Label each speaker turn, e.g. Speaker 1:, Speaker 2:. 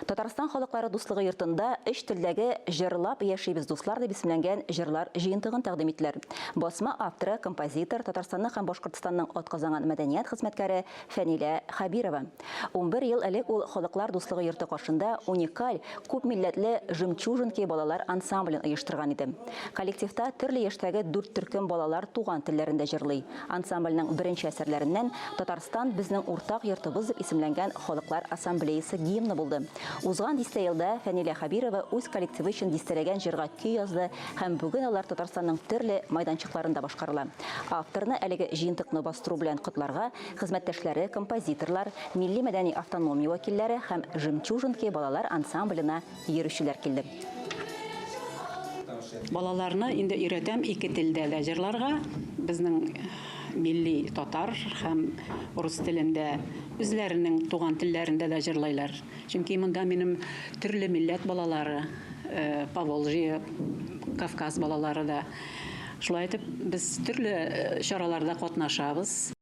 Speaker 1: Татарстан халыклары дуслыгы йортында өч телдәге Җырлап яшибез, дуслар дип исемләнгән җырлар җыентыгын тәкъдим иттеләр. Басма авторы, композитор, Татарстанның һәм Башкортстанның атказанган мәдәният хезмәткәре Фәнилә Хәбирова. 11 ел элек ул Халыклар дуслыгы йорты каршында уникаль, күпмилләтле Жемчужинки балалар ансамблен оештырган иде. Коллективта төрле яшьтәге дүрт төркем балалар туган телләрендә җырлый. Ансамбльнең беренче әсәрләреннән Татарстан, безнең уртак йортыбыз дип исемләнгән Халыклар ассамблеясы гимны булды. Узган дистә елда Фәнилә Хәбирова үз коллективы өчен дистәләгән җырга көй язды һәм бүген алар Татарстанның төрле майданчыкларында башкарыла. Авторны әлеге җыентыкны бастыру белән котларга хезмәттәшләре, композиторлар, милли-мәдәни автономия вәкилләре һәм Жемчужинки балалар ансамблена йөрүчеләр килде.
Speaker 2: Балаларны инде өйрәтәм ике телдә дә җырларга. Безнең милли татар һәм рус телендә, үзләренең туган телләрендә дә җырлыйлар. Чөнки монда минем төрле милләт балалары, Поволжье, Кавказ балалары да. Шулай итеп, без төрле чараларда катнашабыз.